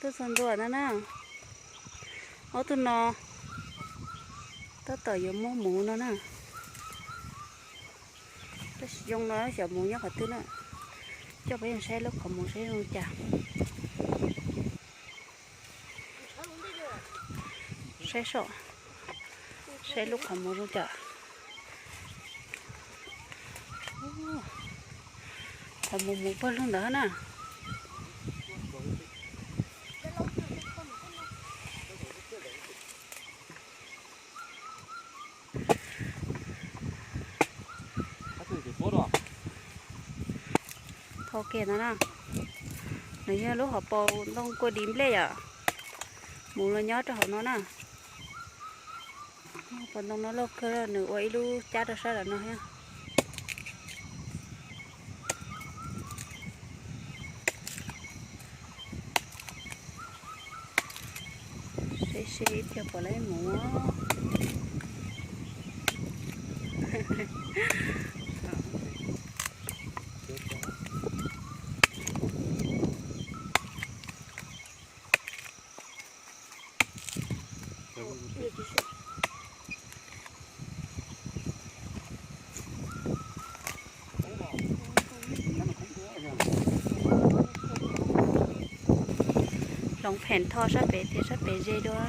Tub txog ntua no na. Ob tug no tab tom yuav muab mus no na. Tab sis zoo no xyov mus nyob qhov twg na. Coj peb saib lub qhov muv saib zoo cas. Saib so, saib lub qhov muv zoo cas. Qhov muv mus pawg lug ntawd na. Hauv kiag no na, nws yog lub hauv paus ntoo kua dis nplej yom. Mus los nyob rau hauv no na. Hauv paus ntoo no loj kawg, nws ua ib lub cab rau sab lam no thiab. Seb seb ib pliag puas laib mus. Hloov phem tho sab pem thiab sab pem ze dua.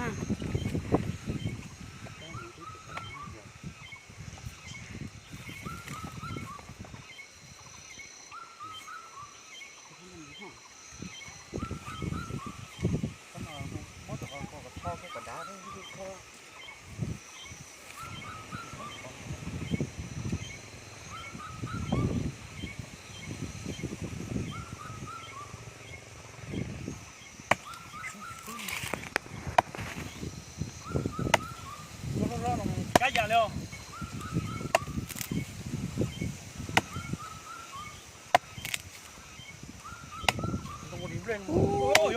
Kab yam li os.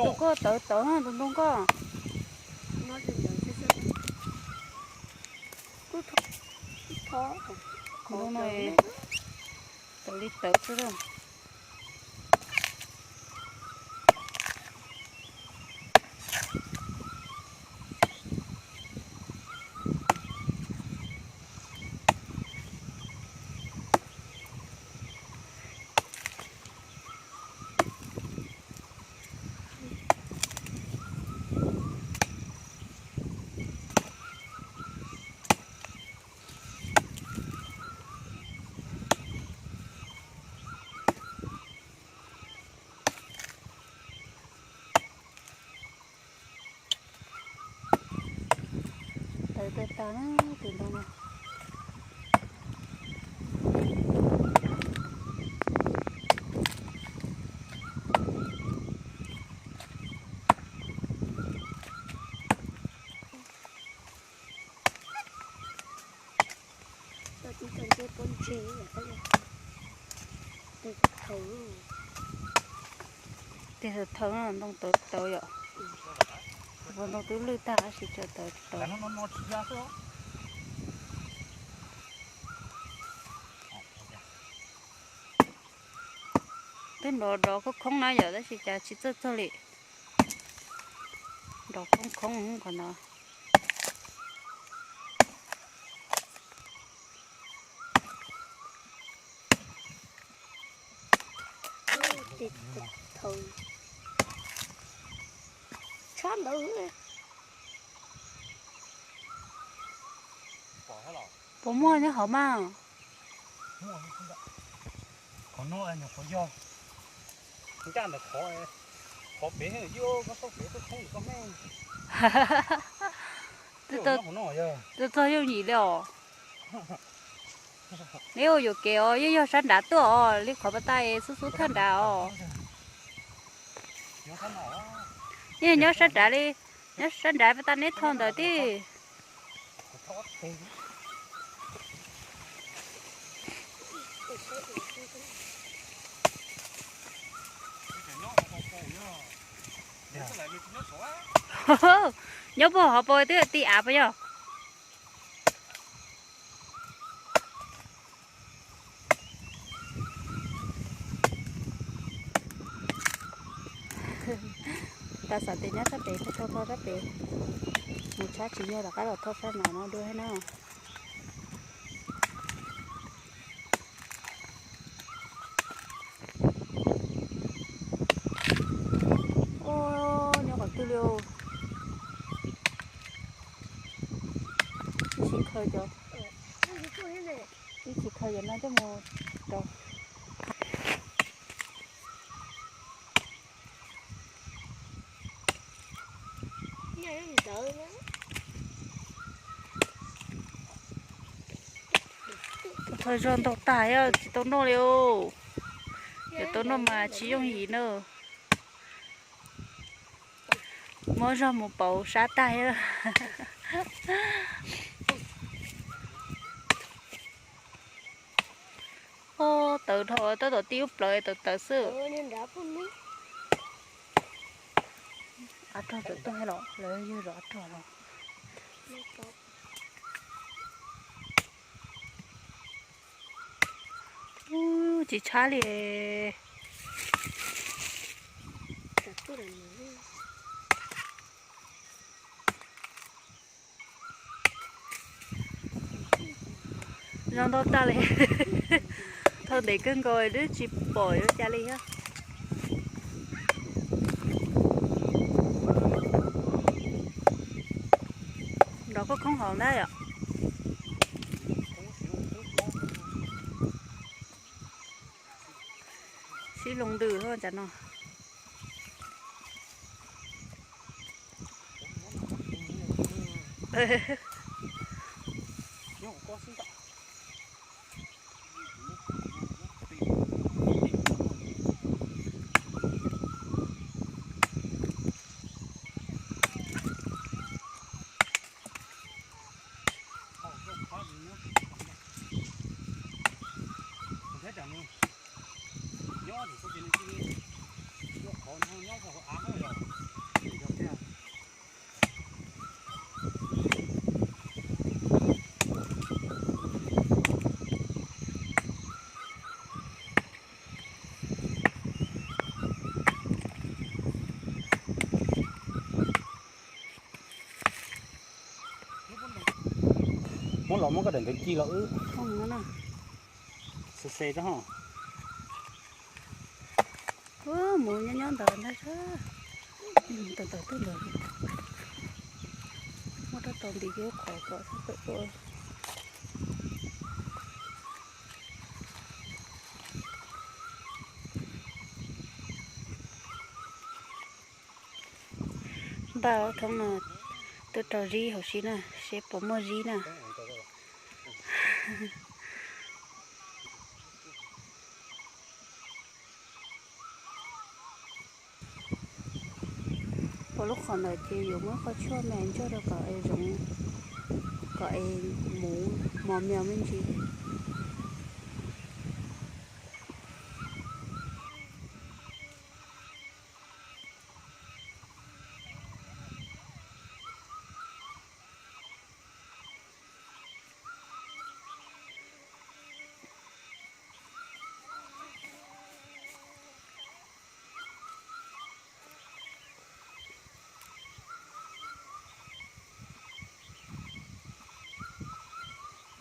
Tus koj tawv tawv na, tus ntoo koj. Tus ntoo no tawv li tawv xwb. Tawv tawv tawv na, tus ntoo no. Tej thaum no ntoo tawv tawv yom. Ua ntoo twb lwj tag tab sis tseem tawv tawv. Twb nrov nrov khoob khoob na yom, tab sis cas tsis txawj txog li. Nrov khoob khoob qhov no. Tshab ntawd. Puas muaj nyob hauv mas? Qhov no nyuam qhuav yog ncaj ntawm qhov, qhov pem, koj xauj pem xauj khoob koj me. Twb txog yooj yim li os. Neb ua yuam kev os, yeej yog sab nrad tuaj os, li qhov pas tas xub xub thaj nrad os. Yeej nyob sab nrad li, nyob sab nrad pas tas neb tho ntawd tib. Nyob puag hauv paus twb ti av puas yog? Tas xav tias nyob sab pem, thauj thauj sab pem, mus tshab tsis yog, rov qab los thauj sab no no dua thiab na. Nyob qhov twg li? Ib tsis khaws cov, ib tsis khaws cov no coj mus rau. Thaum zog ntau tag tsis tau noj li os. Yuav tau noj mas tsis yooj yim na. Muab zog mus pauv sab tag. Tawv dhau, tab tom tib ub plawv tawv tawv xwb. Av rog tawm tuaj los lawv yug zov av rog los. Tsis tshab li. Zoo ntau tag li. Thauj ntev kawg nkaus twb tsis pom yuav cas li thiab. Nrov khoob khoob hauv ntag yom. Sib loo ntws hos cas no. Muab los muab koj daim ntawd ci los wb. Xes xes rau. Mus nyob nyob ntawd ntag sab. Tawm tawm twb ntawd. Muab rab taus ntim kiag qhov kom sab tawm tuaj. Npaj thoob no twb rau zib hauv si na, seb puas muaj zib na. Pom lub qhov ntawd ces yuav muab qhov tshuaj me ntsuag rau kom es zoov, kom es mus mos me me ntsis.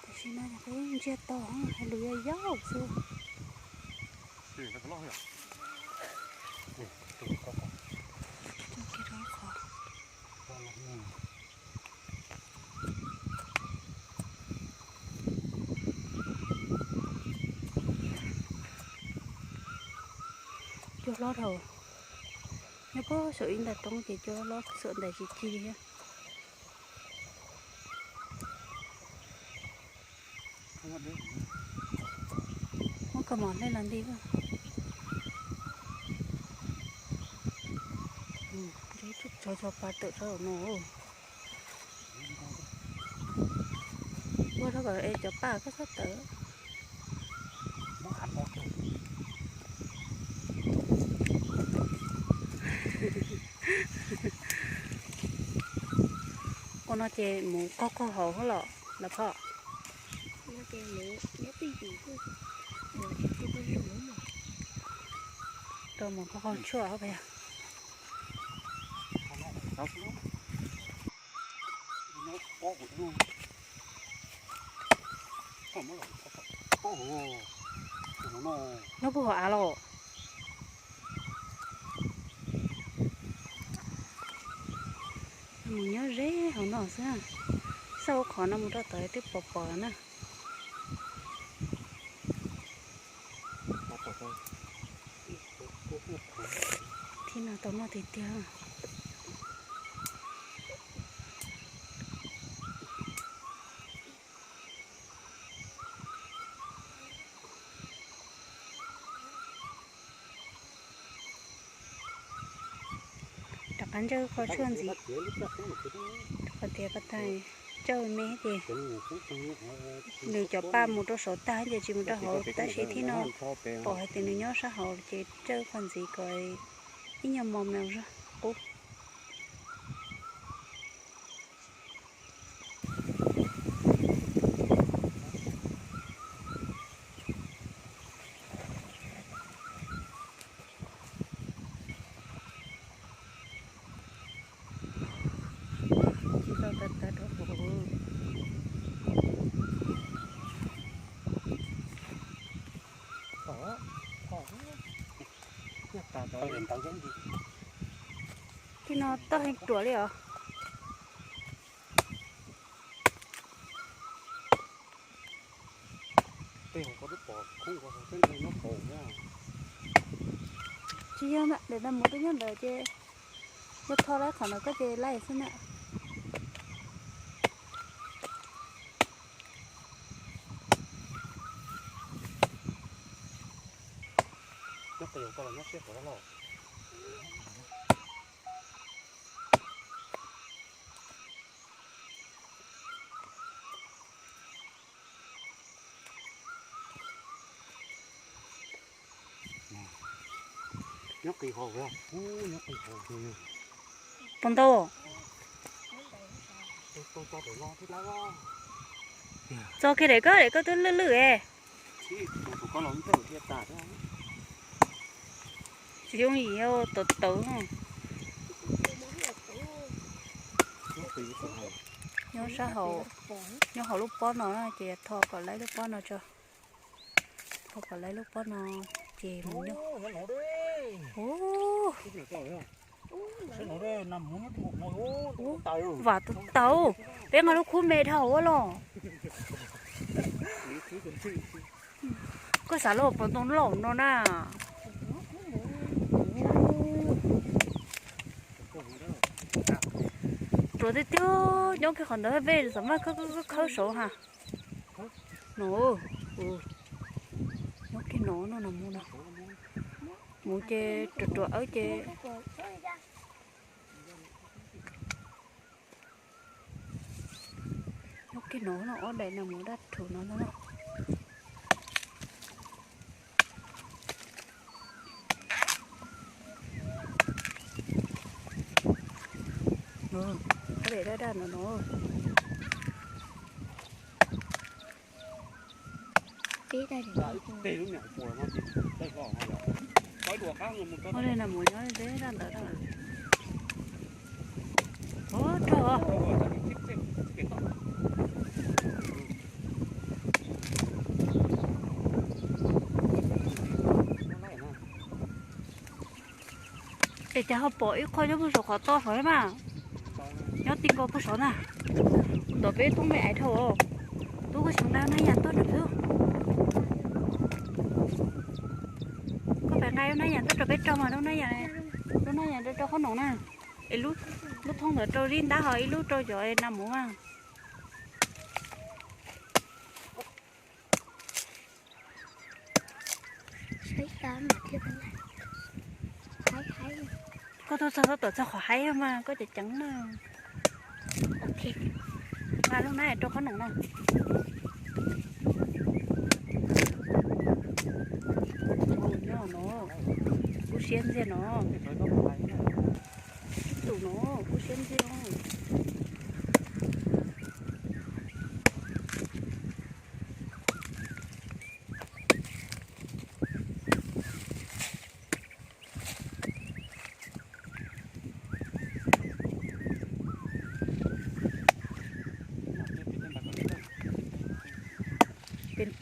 Tam sim no peb ntsiag to, hais lus yog yau xwb. Coj kiag rau qhov. Cua hlob dhau, nyob puag saum ib ntais roob ces cua hlob xuam ntais tsis cig li thiab. Muab kaus mom hle los nti. Ib tug tsov tsov pa tawm rau no. Ua rau kom es cov paj koj txhob tawm. Ua no ces mus qaug qaug hauv los los phom. Rau mus qaug qaug tshuaj hauv. Nyob puag hauv av los. Mus nyob ze hauv no xwb. Xauj qhov no mus rau tod twb pom pom na. Thib no tau noj tiag tiag. Rov qab ntsawj qhov tshuaj ntxiv, rau qhov tias ko tas ntsawj me ces nws cov paj mus rau saum tag ces tsis mus rau hauv, tab sis thib no pom hais tias nws nyob sab hauv ces ntsawj qhov ntxiv kom ib nyuag mo me zog qub. Thib no toj heev ruam li os. Tsis yog na, ntawm no mus twb nyob ntawd ces yog tho laib qhov ntawd koj ces laib xwb na. Nyob qis hauv, nyob qis hauv. Pom ntau. Txo kiag daim koj, daim koj twb lwj lwj es. Tsis zoo yim tawv tawv. Nyob sab hauv, nyob hauv lub pob no na ces tho kom laib lub pob no tso. Tho kom laib lub pob no ces mus nyob. Ub, vam tau tau, peb nqa lub khub me dhau ua los. Koj xav los pom ntoo laum no na. Ruam tiag tiag, nyob kiag qhov ntawd peb xav mas khawb khawb saud ha. No, nyob kiag no no no mus no. Mus ces ruam ruam awb ces. Nyob kiag no no ob daim no mus daj rhuv no no. Ob daim daj daj no no. Ua li no mus nyob deb zaj ntawd na. Ov, rog. Es cas ho pom ib qho nyob puag saum qhov toj saud mas, nyob ti nkaus puag saud na. Ntawm peb tub me aiv dhau. Tub, koj tsis nqa nab yas tuaj rau peb. Koj pab nqa lub nab yas tuaj rau peb rau mas, lub nab yas, lub nab yas rau rau qhob noom na. Es lub thoob ntawd rau zib ntab, ho ib lub rau cov nas mus mas. Koj tuaj txog, tuaj txog qhov haib mas koj ceev ceev na. Nqa lub nab rau qhob noom na. Nyob no, kub siab ntxiag no. Tus no kub siab ntxiag.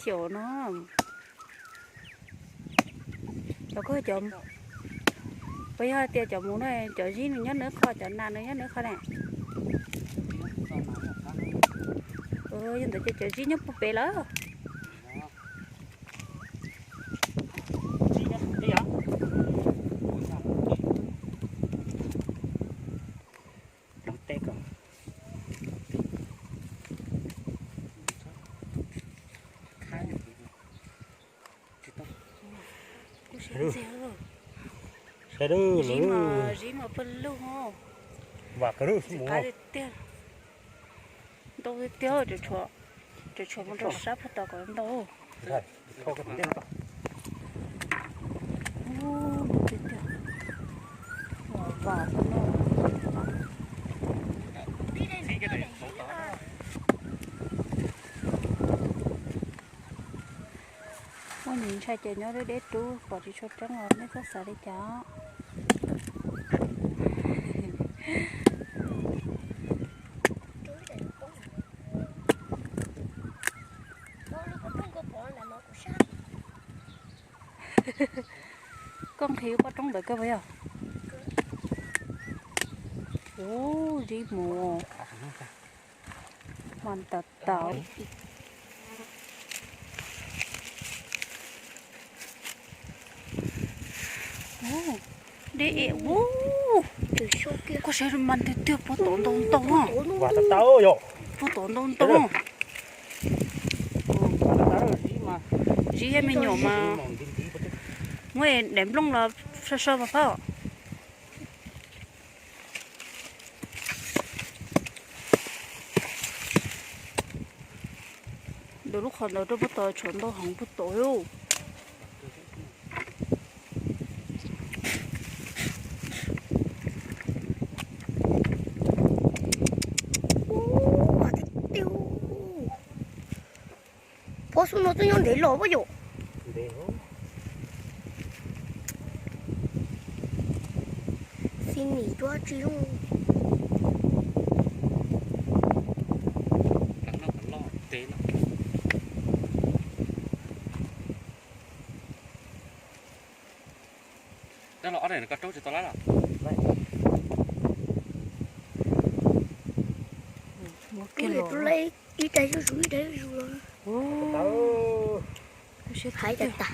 Caum no, cov koj cov, puas yog tias cov mus no cov zib nws nyob nws qho, cov nas nws nyob nws qho ne? Yog ntawd ces cov zib nyob puag pem lawm. Zib mas, zib mas pawg lug, vam qab tiag tiag. Ntau tiag tiag, tseem tshuav mus rau sab puag tod kom ntau. Muaj ntsis ntshai ces nyob deb deb rub pom tsis tshua tseeb os, nej txhob xav li cas. Koj nqhis lub pob roob ntawd kawg puas yog? Ub, zib mus, mas tawv tawv. Deb es ub, koj saib mas tiag tiag, puag tod ntau ntau. Puag tod ntau ntau. Zib thiab me nyuam mas muab daim nplooj los so so mas phauj. Ntawm lub qhov ntawd rau puag tod tshuav ntau heev puag tod. Pob xub no twb nyob ntev los puas yom? Xib nis cuab tsi loj. Dab los ob daim ko rau tsis tau lawm los? Ib daim zuj zus ib daim zuj zus los. Hais tas tas.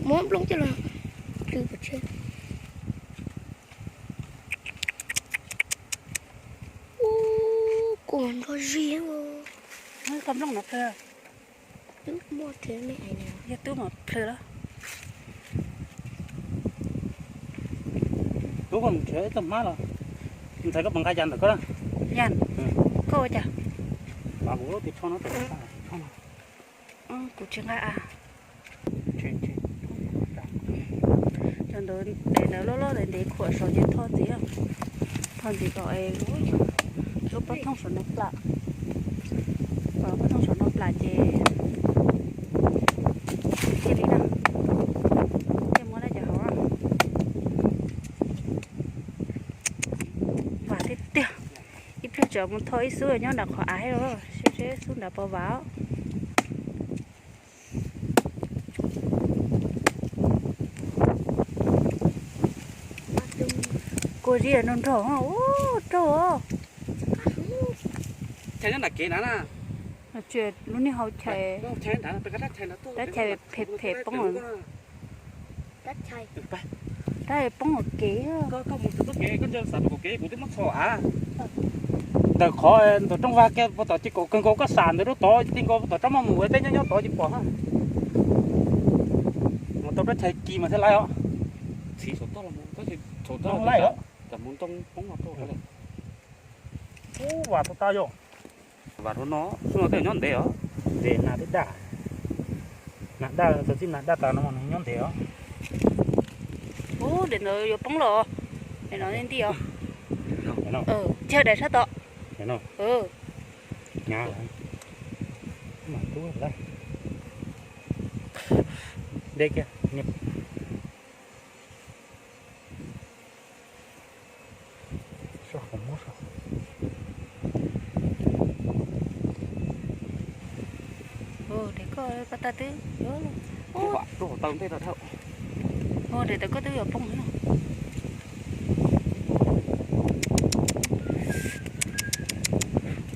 Muab nplooj coj los plhws pov tseg. Ub, kuv nrog zig. Koj nplooj no plhws. Twb muaj rhe me ais. Yog twb mas plhws lawm. Tub koj mus nrhiav ib tug hmab los, ntxhais koj puas nqa yas ntawm koj na? Yas? Koj ua cas? Mas kuv lub tis tsho no tes tsho no. Kuv tsis nqa a. Cov ntawd daim ntawd loj loj ntev ntev khuam saud ces thoj ntxiv, thoj ntxiv kom lub pob thooj saum no plam, kom pob thooj saum no plam ces thiaj li na, thiaj muab dab cov hauv. Vam tiag tiag, ib pliag tsam mus thoj ib xub nyob nram qhov av thiab, seb seb xub nrad puas vam. Kua zib nrog nrog, ub, raug os. Chais nyob nram kev na na. Lub niag hau chais, rab chais phem phem poob, rab poob hauv kev. Koj mus txog txoj kev koj ntsia xav rau hauv kev kuv twb muab txhos av. Ntawm qhov ntawm rooj vag kiag puag tom ces kaum kawg nkaus koj xam ntawd rau tod ti nkaus puag tom tsob maj mus peb nyob nyob tod ces pom. Mus tau rab chais kis mas thiaj laib os. Txhiv saum toj los mus, tab sis saum toj laib os. Ub, vam tau tau yom. Vam rau no, xub no tej nyob ntev os. Ntev, nas twb daj. Nas daj, txawm txij nas daj tas no mas nws nyob ntev os. Ub, daim ntawd yuav poob los, daim no nti os. Tsis yog daim sab tod. Deb kiag. Koj tau twb, ua, nres tau koj twb yuav poob no.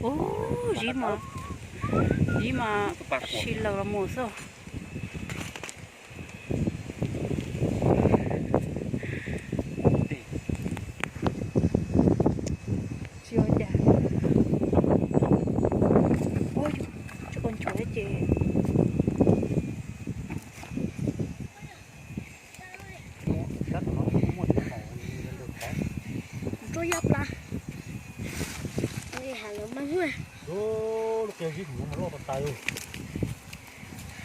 Ub, zib mas, zib mas si laws los mus xwb. Tsis ua cas. Ua, tsis ua nchuav ces rua yab pla. Has lawv mas lub qia zib loj tas tas.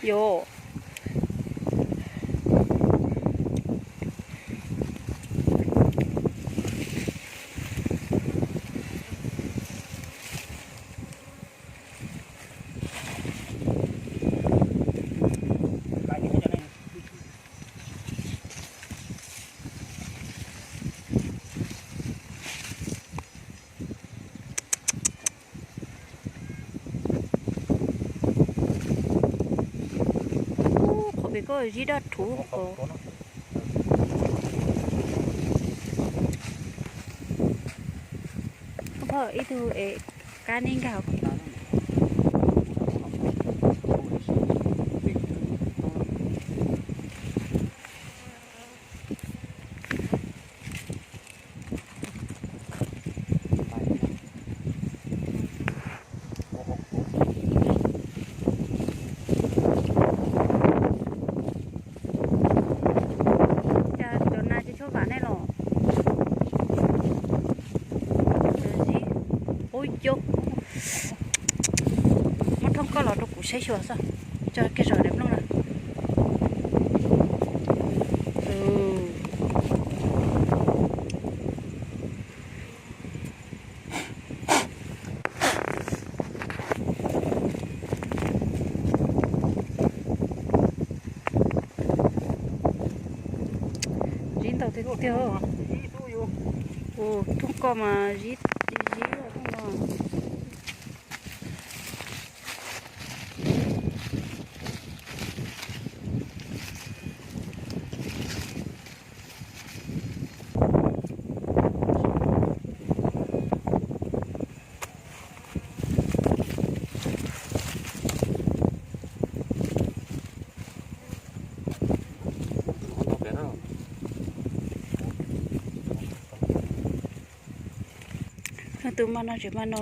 Yog. Qhov pem koj zib daj rhuv ko. Koj pom ib tug es kab neb nkag. Cas cov nas tsis tshua vam nej los? Ub, yog. Muab thooj koj los rau kuv saib xyuas xwb. Tso kiag zom daim nplooj na. Zib ntau tiag tiag. Ua, thooj koj mas zib, zib zib no. Leej twg maj no tsis maj no,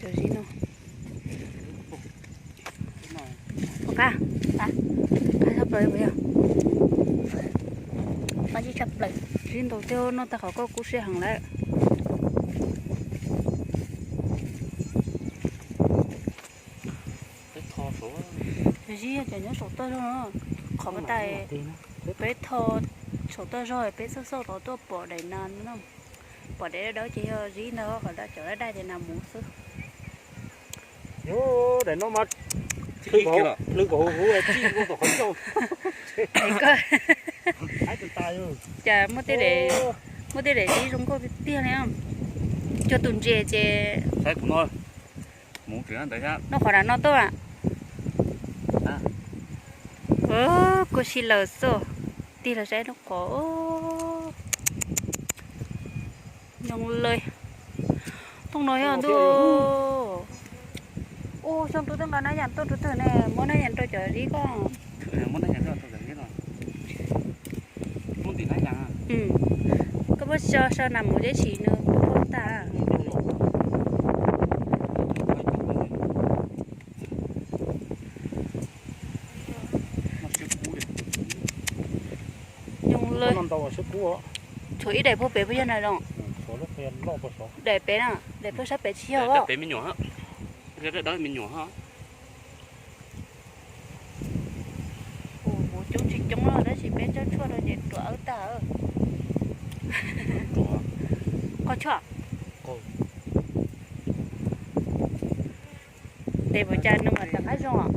cov zib no. Ua qab, qab tshaj plaws puas yog? Qab zib tshaj plaws. Zib ntau thiab no, tag qhov koj kub siab heev lawm. Zib cov nyob saum toj zog, qhov tas peb tho saum toj zog peb xauj xauj tod tuaj pom daim nas no. Pom daim dawb dawb ces yog zib ntag, qhov cov daj daj ces nas muv xwb. Yus daim no mas hlwb kom huv huv tsij ua kom qhov ncauj. Cas muaj tej daim zib zoo nkauj tiag tiag li. Cog tus ntses ces saib kuv no, mus tsev ntawd thiab. Noj qhov na no tuaj. Kua si laws xwb. Tig los saib noj qhov. Nyob lawm. Thooj no yog ntuj. Ua xyoo rau tej nqa nab yam tuaj rau twg ne, muab nab yam rau cov zib koj. Koj muab so so nas mus deb tsis nws poob tag. Nyob lawm. Tshuav ib daim puag pem puas yog na los? Daim pem na, daim puag sab pem tsis yog os. Pem me nyuam, me nyuam. Kuv coob tsis coob los tab sis peb tsob tshuaj rau ces ruam wb tag. Qhov tshuaj. Tes puas cas nws mas rov qab zoo os.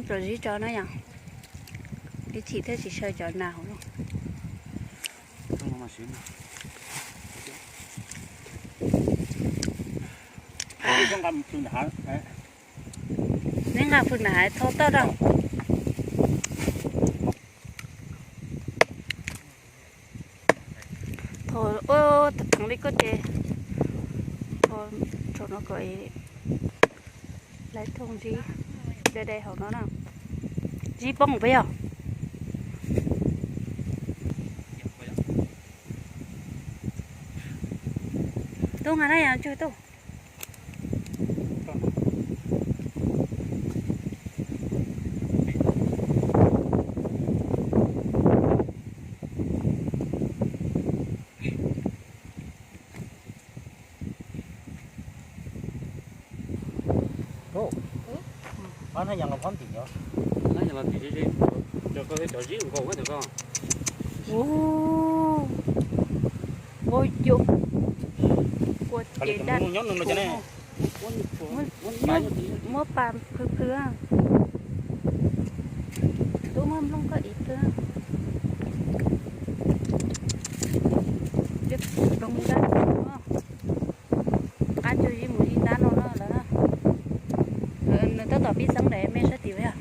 Cov zib tso na yom. Ib chim thiaj tsis saw cov nas hauv no. Fwj na hais tho toj rau. Tho, ua, theev li koj ces tho, tso no kom lawv thooj zib dai dai hauv no na. Zib poob peb yog. Tub nqa na yog tswg tub. Hnab yog los phob ntim os. Hnab yog los tim, cov koj cov zib nkaus cov koj. Ua, ua yus, ua ces daj nyob no no cov ne. Muab pas plhws plhws. Tub muab nplooj koj ib plhws. Peb ploog dab tsi no. Qab tsuag zib mus zib ntab no na lawm na. Nws tab tom pib xeeb daim me sab tim yog.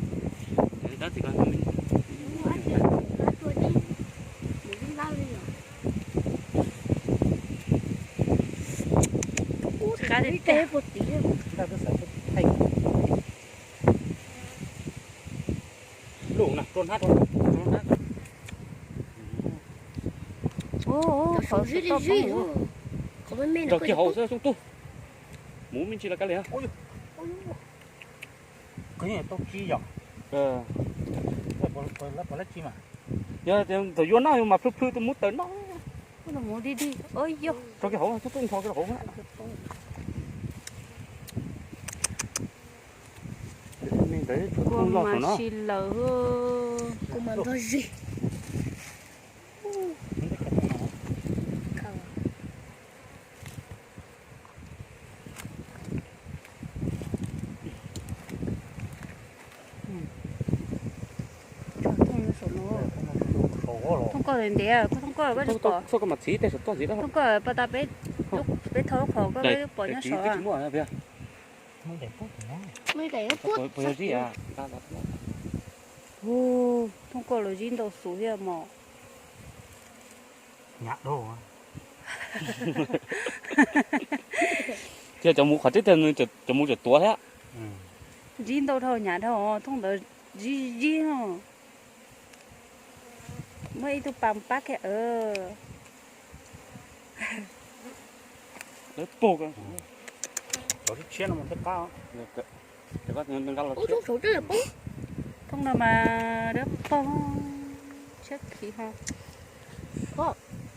Qab li tag. Lub na, rau hnab, rau hnab. Ua, ua, rau kiag hauv xwb xyoo tub. Mus me ntsis los kav liam. Koj yeej tau ci yom. Pom dab tsi mas. Yog thaum yuav noj yus mas plhws plhws tus muv tawm noj. Mus dig dig, ua yog. Rau kiag hauv, tub tub nthos kiag hauv. Kuv mas tsis lawm. Kuv mas ntog zis. Tso thooj saum no. Thooj koj ntev, koj thooj koj koj tsis pom. Thooj koj pas tas peb, peb thau lub qhov koj pom nyob saud. Thooj koj los zib ntau xus thiab mos. Cia cov mus qhov teb tiag, cov mus cov tuav thiab. Zib ntau dhau hnyav dhau, thooj ntawd zib zib no. Muaj ib tug pas pab kiag. Lawv pog, cov tshiab no mus tej qab. Thooj no mas dawb paug, tshiab khiv ho.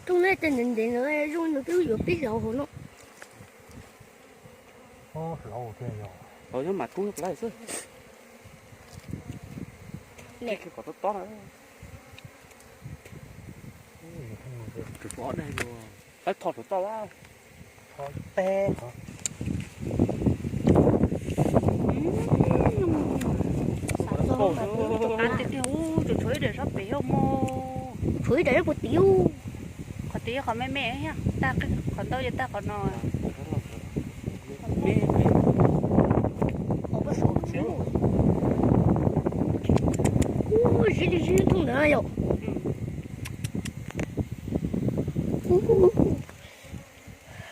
Thooj nej tej ntev ntev no zoo nws twb yuav pib hlauv hauv no. Hlauv thiab yog. Hlauv nyob mas kub nyob plab xwb. Kom tob tob na. Thaum toj, thaum toj. Qab tiag tiag, tshuav ib daim sab pem yog mos. Tshuav ib daim puag tim. Qhov tid qhov me me, qhov ntau ces tag qhov no. Zib li zib thooj ntawd yom.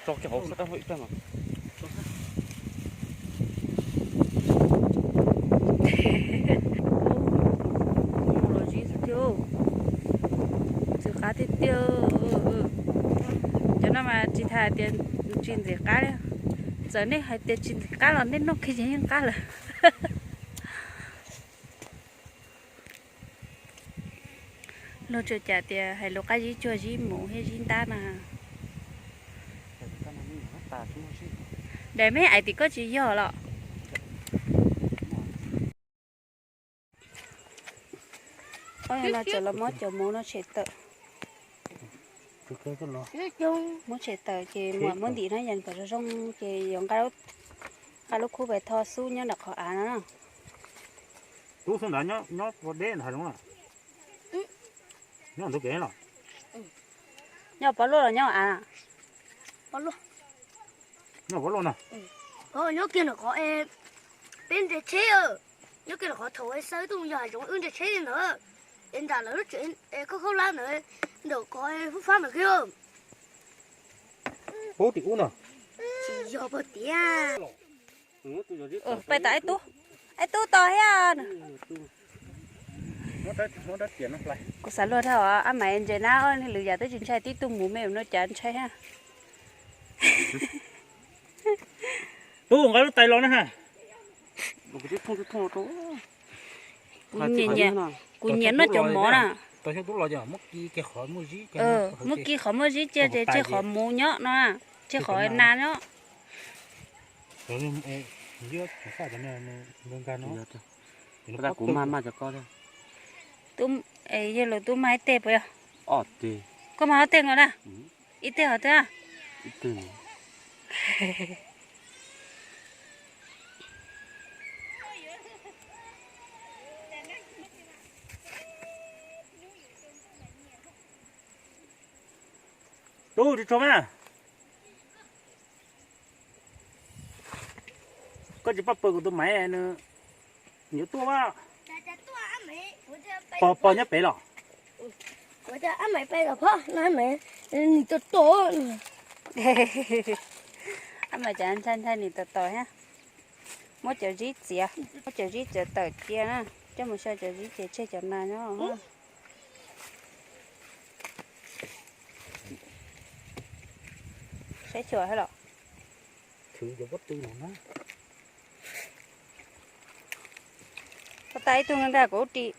Tso kiag hauv xwb, rab hlau ib pliag mas. Los zib xwb thiab. Ntxim qab tiag tiag. Cov no mas tsis tas hais tias tsis ntxim qab li. Txawm nej hais tias tsis ntxim qab los nej noj kiag ces yeej qab lawm. Luag tsuas cas tias hais lus qab zib tsuag zib mus thiab zib ntab na. Daim me ais tim koj tsis yog los? Ob no txawm los muab cov mus no tshem tawm. Muab tshem tawm ces muab ntim no yees kom zoo zoo ces yuav nqa lub khub pais tho xub nyob nram qhov av no na. Tub xub ntawd nyob ua deb ntag. Nyob ntug kev los? Nyob pov luaj los nyob av? Nyob pov luaj na. Nyob kiag nram qhov peb nres tsheb. Nyob kiag los qhov thaum xav tuaj mus yos hav zoov wb ntsia tsheb li ntawd, es nram lawv lub tsev, es koj khaub hlab ntawd, ntawm qhov hub fab ntawd kiag. Pub tim ub no. Tsis yog pog tiag. Pais tom ib tug, ib tug tos thiab. Kuv xav luag dhau ab mais ntses na, lwm yam twb tsis ntshai, tib tug mus me no cas ntshai thiab. Pub nqa lub tais los na ha. Kuv nyiam noj cov mov na. Muab ki qhov muaj zib cia, tseg qhov mus nyob no, tseg qhov na nyob. Kuv maj maj cov koj. Yawg laus tub maj ib teg puas yog? Koj maj ob teg nkaus na? Ib teg hov twg? Tub, tsis tshua mas. Koj tsis pab pw kuv tus maiv nws yuav tuaj a. Pog, pog nyob pem los? Ab mais cas ntshai ntshai nim tos tos thiab. Muab cov zib txiav, muab cov zib txiav tawm cia na, coj mus xyaw cov zib ces tseg cov nas nyob. Saib xyuas thiab los? Koj tais ib tug nrag kuv ris,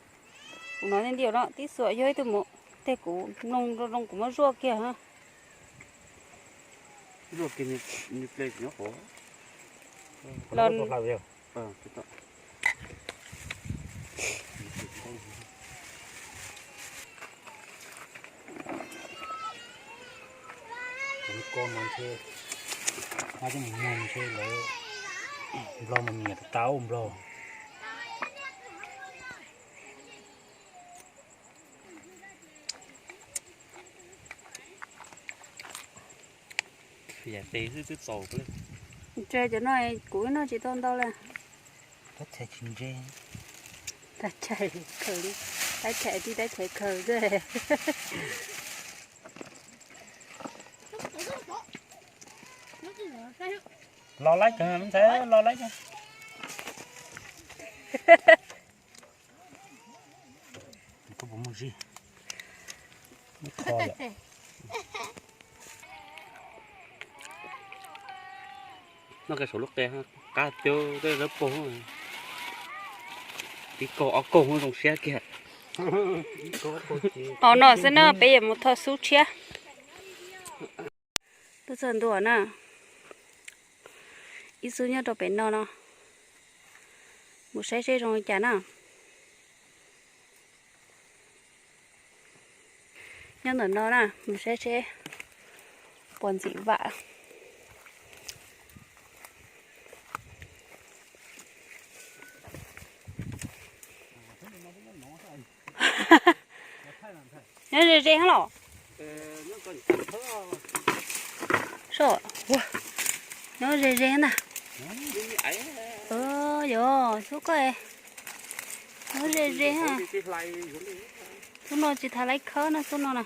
kuv hnov nti no tib xuam yog ib tug mus, tej kuv mloog zoo zoo kuv muab zuaj kiag. Los ko mas ntshe, ntshe lawv nplog mas nyiam tau nplog. Ntse cov no kuv noj tsis tau ntau li. Tab chais khaws li, tab chais tib tab chais khaws xwb. Los laib kawg, ntxhais, los laib kawg. Koj puas muaj zib? Muaj kho yom. Noj kiag saum lub qe, qab tiag, tej dawb paug. Tib kaug ob kaug zoo siab kiag. Hauv no xwb na, peb yuav mus tho xub tshiab. Twb txog ntua na, ib xub nyob rau pem no no, mus saib seb zoo li cas na. Nyob ntawm no na, mus saib seb puas ntxim vam. Nyob ze ze los? Nyob ze ze na. Yog xub koj, nyob ze ze. Xub no tsis thav laib khawb na, xub no na.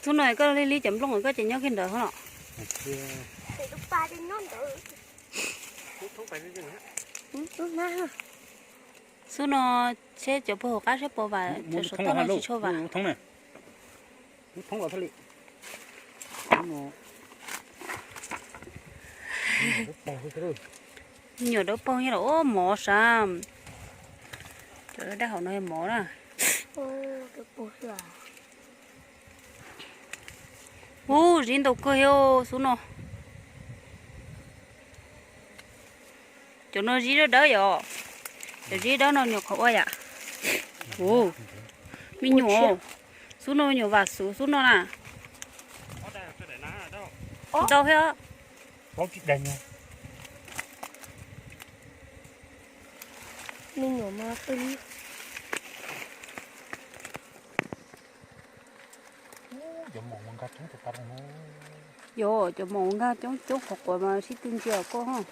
Xub no koj li li cov nplooj koj ces nyob kiag ntawd los? Xub no seb cov puag hauv qab seb puas vam, cov saum toj no tsis tshua vam. Me nyuam dawb paug nyob los ua mov sav. Cov dab hauv no yog mov na. Ub, zib ntau kawg xwb no. Cov no zib dawb dawb yom. Cov zib dawb no nyuam qhuav ua yam. Ub, me nyuam, xub no me nyuam vam xuv xub no na. Ntau thiab. Me nyuam mas pw. Yog, cov maum nkag coob coob qhuav qhuav mas sib tw ntsia koj.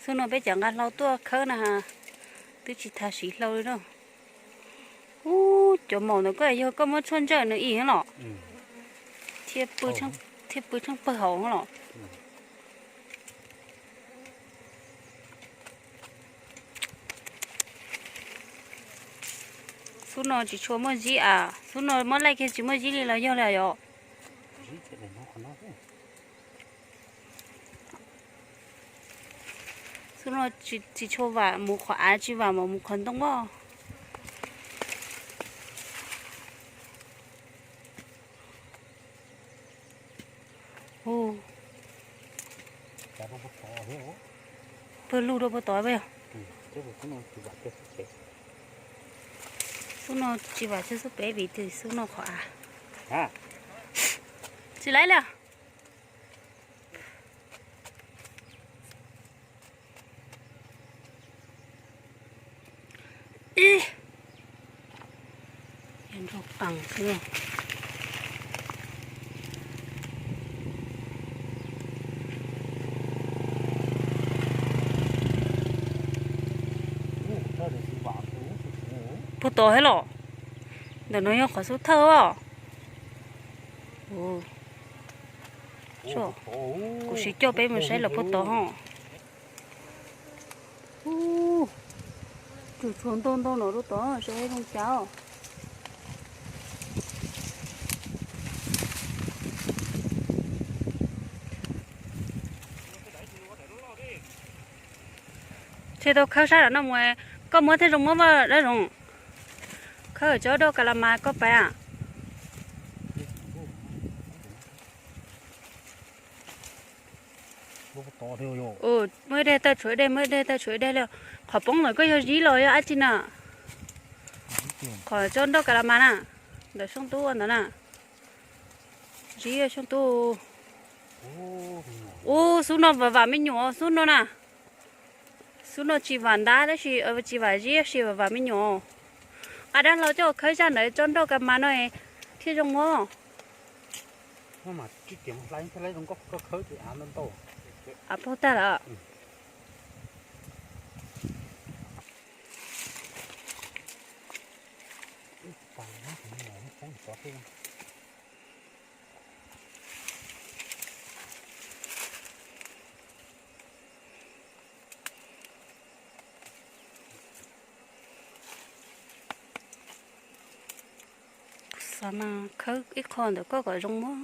Xub no peb cov nqa hlau tuaj khawb na, twb tsis tas siv hlau li na. Ub, cov maum ntawd koj yog koj muab tshuaj ntsawj nws ib los? Thiaj pw tsheej pawg hauv los? Xub no tsis tshua muaj zib a, xub no muab laij kiag tsis muaj zib li los yog li yom? Xub no tsis tshua vam mus qhov av, tsis vam mam mus qhov ntoo os. Pawg lug rau puag tod. Xub no tsis vam txog xub pem vim tias xub no qhov av. Tsis laib li. Ib, nrog qees xwb. Puag tod thiab los? Ntawm no yog qhov xub thawj os. Kuv siv coj peb mus saib los puag tod ho. Tsum tshuav ntau ntau no rau tod, saib zoo cas. Tshe tau khawb sab nram no mus, koj muab thiaj zoo muab vaj dab zoov. Khawb tsob dauj ka la mas koj pais a. Muab ib daim tawj tshuav ib daim, muab ib daim tawj tshuav ib daim li. Qhov poob ntawd koj yog zib los yog dab tsi na? Qhov tsob dauj ka la mas na, ntawm Xyooj Tub ua ntawd na. Zib Xyooj Tub. Ub, xub no vam vam me nyuam xub no na. Xub no tsis vam ntab tab sis tsis vam zib tab sis vam vam me nyuam. Nqa dab hlau coj khawb zaj ntawd tsob dauj ka la mas no thiaj zoo muab. Av paug tag lawm. Xav mas khawb ib qho ntawm koj kom zoo muab.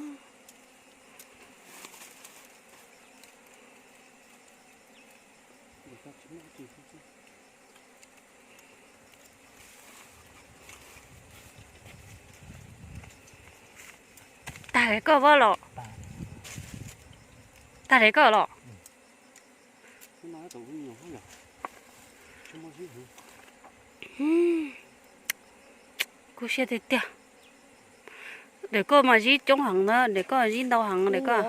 Tag li koj los? Tag li koj los? Kub siab tiag tiag. Ntawm koj mas zib coob heev na, ntawm koj zib ntau heev ntawm koj.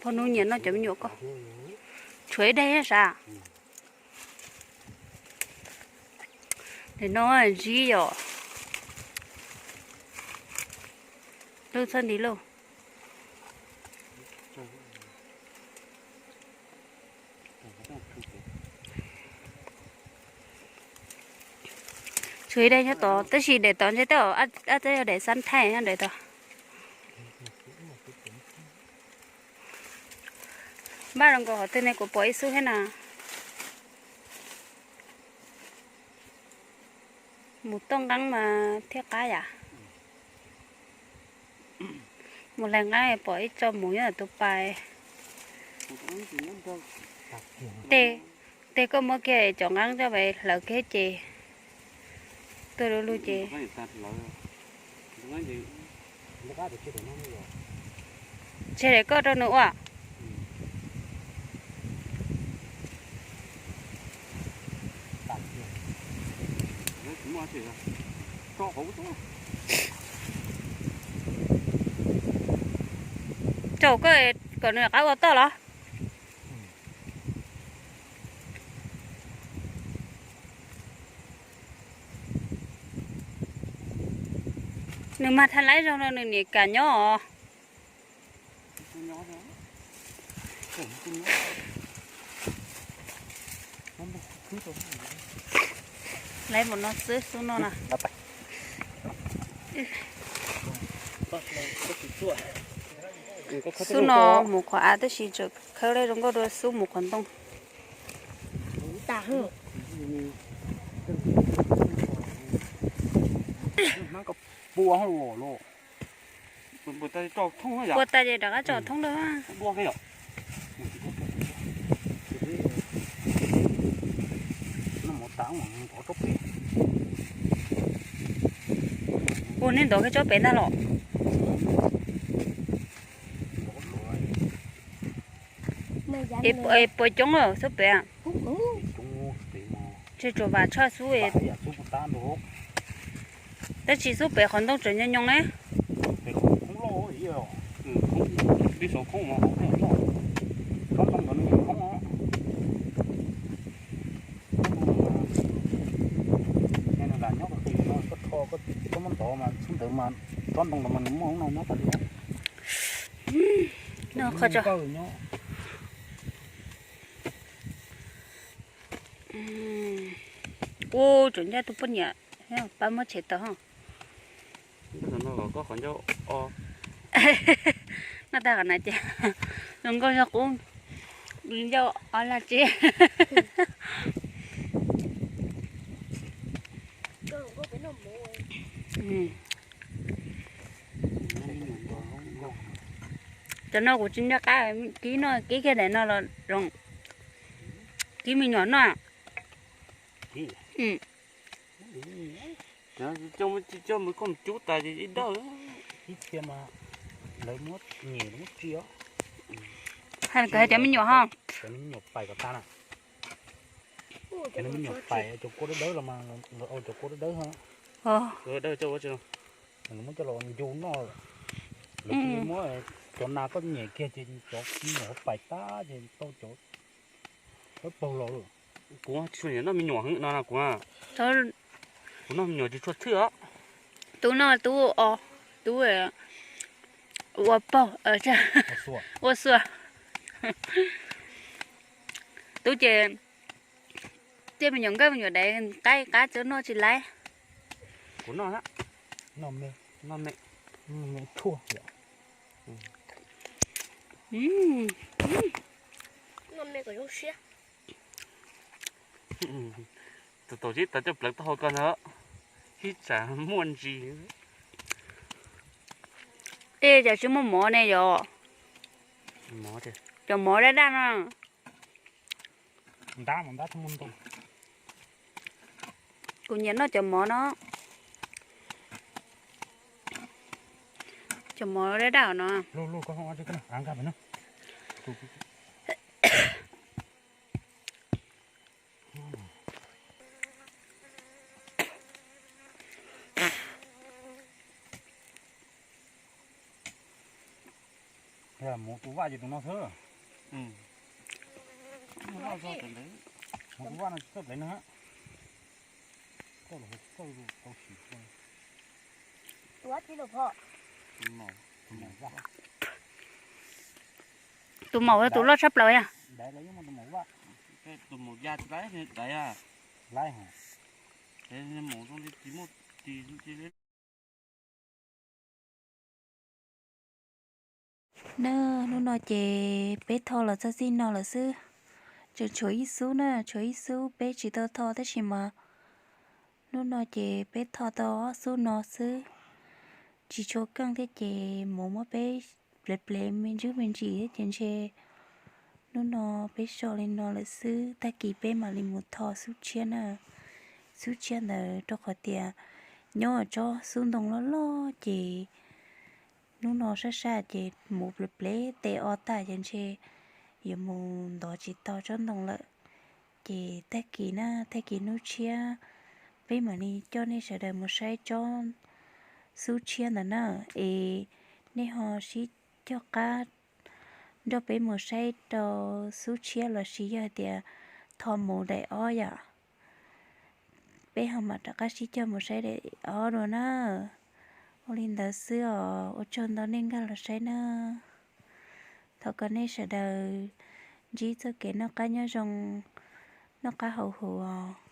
Pog Hnub nyiam noj cov me nyuam koj. Tshuav ib daim sav. Ntawm no zib yom. Lub txhab nti lauj. Tshuav ib daim nyob tod tab sis daim tod ntshe tej zaum yog daim xab thaij nyob daim tod. Npaj zoo nkaus qhov twg ne, kuv pom ib xub thiab na. Mus toj nqeeb mas thiaj qab yam. Mus hlais nqeeb pom ib tsob mus nyob tus pais. Tej koj muab kiag cov nqeeb coj mus hlawv kiag ces tuaj lub lub ces. Tseg daim koj rau nws ua. Tsaum koj kom nws rov qab ua toj los? Nws mas tha laib zoo no nws niam kam nyob os. Laib mus no xwb xub no na. Xub no mus qhov av tab sis tseem khawb laib zoo nkauj dua xub mus qhov ntoo. Pua tas ces rov qab tso thoob dua. Ua neb ntov kiag tsob pem ntag los. Puas coob xub pem? Tsis tsuas vam tshaj xub. Tab sis xub pem qhov ntoo tseem nyoos nyoos ne. Ua tseem ncaj tus poj niam pab muab tshem tau. Noj tag qhov na ces zoo nkauj yog qub ncauj ob laj tsi. Cov no kuv tsis nco qab, kib noj kib kiag daim no los zoo, kib me nyuam noj. Coj mus cub tas ces ib dawb. Hais cov me nyuam ho. Cov me nyuam pais, cov kua dawb dawb los mas, cov kua dawb dawb ho. Muab coj los ncu noj. Lawv muab cov nas koj nyem kiag ces cov me nyuam pais tag ces tau cov dawb paug los lawm. Kuv tsis tshua nyiam noj me nyuam heev no na kuv. Kuv noj me nyuam tsis tshua thwj os. Tub noj tub o, tub ua paug, ua xuas. Tub ces tej me nyuam nkauj me nyuam daiv qaib qab txawb noj tsis laib. Kuv noj, noj me, noj me thuaj. Tus tau sib tas coj plawv taub hau ko ntag, ib tsam muaj ntsis. Ej, cas tsis muaj mov ne yom? Cov mov daj daj no. Kuv nyiam noj cov mov no. Cov mov daj daj no. Mus tus vaj ces tus no xwb. Mus tus vaj no tsis txawj plev na. Tus maum tus loj tshaj plaws yog. Na, hnub no ces peb tho los txog txij no lawm xwb. Tseem tshuav ib xub na, tshuav ib xub peb tsis tau tho tab sis mas hnub no ces peb tho tau ob xub no xwb. Tsis tshua keej thiab ces mus muab peb plev plev me ntsis me ntsis thiab ces ntshe hnub no peb so li no lawm xwb, tag kis peb mam li mus tho xub tshiab na. Xub tshiab ntawd rau qhov tias nyob tsob xub ntoo loj loj ces hnub no sab sab ces mus plev plev tes o tag ces ntshe yuav mus ntov tsis tau tsob ntoo lawm. Ces tag kis na, tag kis hnub tshiab peb mam li coj nej sawv daws mus saib tsob xub tshiab ntawd na. Es nej ho sib cog qab nrog peb mus saib rau xub tshiab los sis yog tias tho mus daim ob yom. Peb ho mam rov qab sib cog mus saib daim ob dua na. Ua li ntawd xwb os, ua tsaug ntau nej nkag los saib nawb. Thov kom nej sawv daws ntsib txoj kev noj qab nyob zoo, noj qab haus huv.